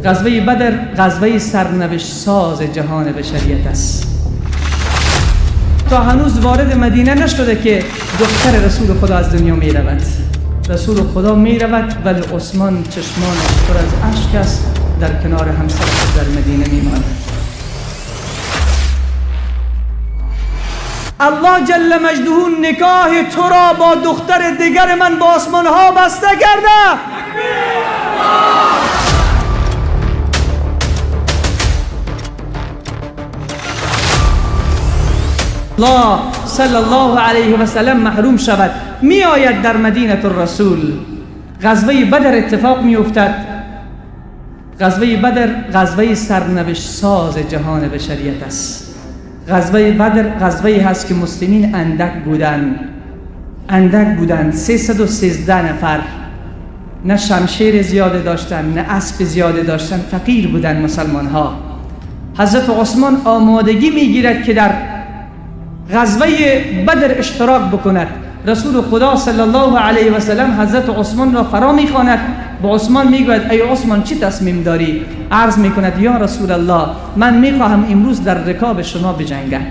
غزوه بدر غزوه سرنوشت ساز جهان بشریت است. تا هنوز وارد مدینه نشده که دختر رسول خدا از دنیا می رود. رسول خدا می رود ولی عثمان چشمانش پر از اشک است، در کنار همسرش در مدینه می ماند. الله جل مجده نکاح تو را با دختر دیگر من با آسمان ها بسته کرده. الله صلی الله علیه و سلم محروم شود. می آید در مدینه الرسول. غزوه بدر اتفاق می افتد. غزوه بدر غزوه سرنوشت ساز جهان بشریت است. غزوه بدر غزوه هست که مسلمین اندک بودند، اندک بودند، 313 نفر، نه شمشیر زیاده داشتن، نه اسب زیاده داشتن، فقیر بودند مسلمان ها. حضرت عثمان آمادگی میگیرد که در غزوه بدر اشتراک بکند. رسول خدا صلی الله علیه و سلم حضرت عثمان را فرا میخواند. به عثمان میگوید ای عثمان چی تصمیم داری؟ عرض میکند یا رسول الله من میخواهم امروز در رکاب شما بجنگم،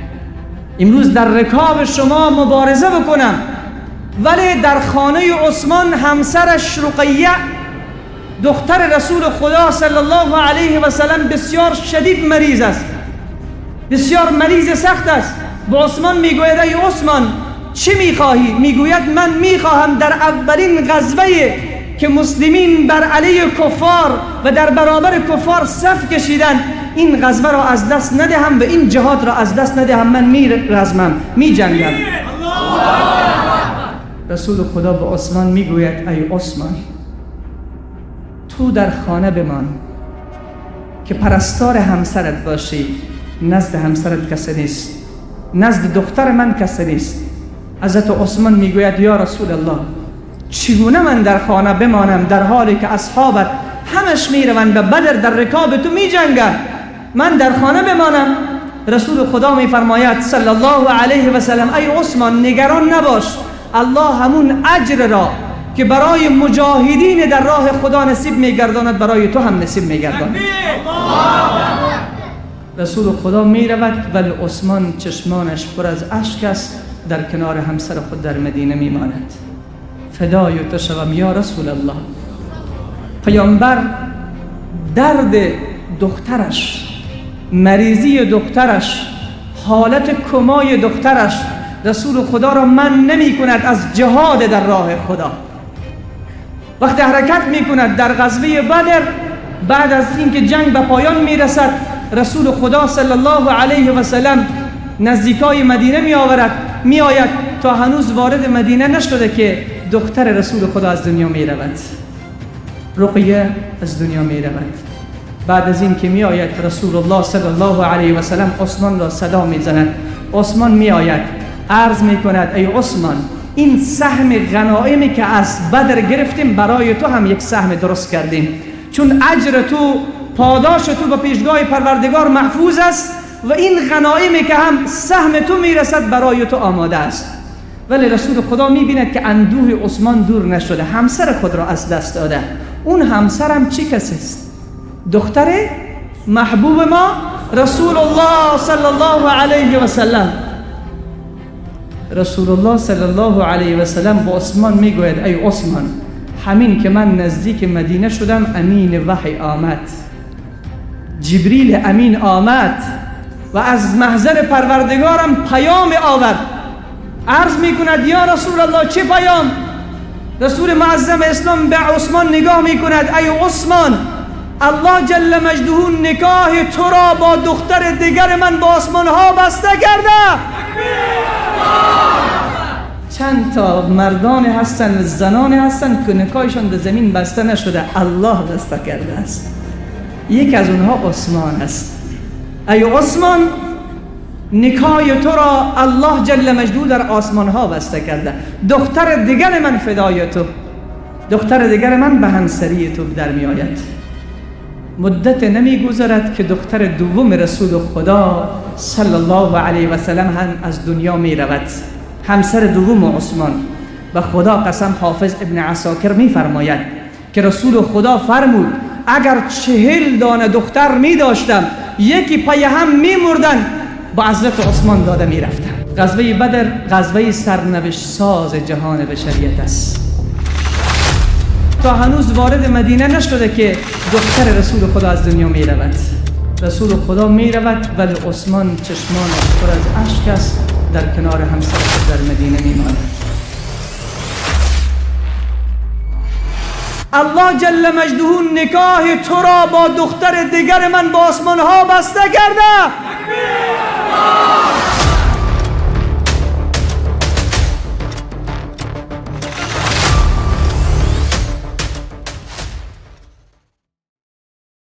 امروز در رکاب شما مبارزه بکنم. ولی در خانه عثمان همسرش رقیه دختر رسول خدا صلی الله علیه و سلم بسیار شدید مریض است، بسیار مریض سخت است. به عثمان میگوید ای عثمان چی میخواهی؟ میگوید من میخواهم در اولین غزوه که مسلمین بر علیه کفار و در برابر کفار صف کشیدن این غزوه را از دست ندهم و این جهاد را از دست ندهم، من میرزمم، میجنگم. رسول خدا به عثمان میگوید ای عثمان تو در خانه بمان که پرستار همسرت باشی، نزد همسرت کسی نیست، نزد دختر من کسی نیست. حضرت عثمان میگوید یا رسول الله چگونه من در خانه بمانم در حالی که اصحابت همش میروند به بدر در رکاب تو میجنگند، من در خانه بمانم؟ رسول خدا میفرماید صلی الله علیه و سلم ای عثمان نگران نباش، الله همون اجر را که برای مجاهدین در راه خدا نصیب میگرداند برای تو هم نصیب میگرداند. رسول خدا میرود ولی عثمان چشمانش پر از اشک است، در کنار همسر خود در مدینه میماند. فدای تو شوم یا رسول الله. پیامبر درد دخترش، مریضی دخترش، حالت کمای دخترش رسول خدا را من نمی کند از جهاد در راه خدا. وقتی حرکت می کند در غزوه بدر، بعد از اینکه جنگ به پایان می رسد، رسول خدا صلی الله علیه و سلم نزدیکای مدینه می آورد، می آید تا هنوز وارد مدینه نشده که دختر رسول خدا از دنیا می رود، رقیه از دنیا می رود. بعد از این که می آید رسول الله صلی الله علیه و سلم عثمان را صدا می زند. عثمان می آید، عرض می کند ای عثمان این سهم غنائمی که از بدر گرفتیم برای تو هم یک سهم درست کردیم، چون اجر تو، پاداش تو به پیشگاه پروردگار محفوظ است و این غنائمی که هم سهم تو میرسد برای تو آماده است. ولی رسول خدا میبیند که اندوه عثمان دور نشده، همسر خود را از دست داده. اون همسرم چی کسی است؟ دختر محبوب ما رسول الله صلی الله علیه و سلم. رسول الله صلی الله علیه و سلم با عثمان میگوید ای عثمان همین که من نزدیک مدینه شدم امین وحی آمد، جبریل امین آمد و از محضر پروردگارم پیام آورد. عرض میکند یا رسول الله چه پیام؟ رسول معظم اسلام به عثمان نگاه میکند ای عثمان الله جل مجده نکاح تو را با دختر دیگر من با آسمان ها بسته کرده. چند تا مردان هستند و زنان هستند که نکاحشان در زمین بسته نشده، الله بسته کرده است. یکی از اونها عثمان است. ای عثمان نکاح تو را الله جل مجده در آسمان ها بسته کرده، دختر دیگر من فدای تو، دختر دیگر من به همسری تو در می آید. مدت نمی گذرد که دختر دوم رسول خدا صلی الله علیه و سلم هم از دنیا می رود، همسر دوم عثمان. به خدا قسم حافظ ابن عساکر می فرماید که رسول خدا فرمود اگر 40 دانه دختر می داشتم یکی پی هم می مردن با حضرت عثمان داده می رفتم. غزوه بدر غزوه سرنوشت ساز جهان بشریت است. تا هنوز وارد مدینه نشده که دختر رسول خدا از دنیا می رود. رسول خدا می رود ولی عثمان چشمانش پر از اشک است، در کنار همسرش در مدینه می ماند. الله جل مجده نکاح تو را با دختر دیگر من با آسمان ها بسته کرده.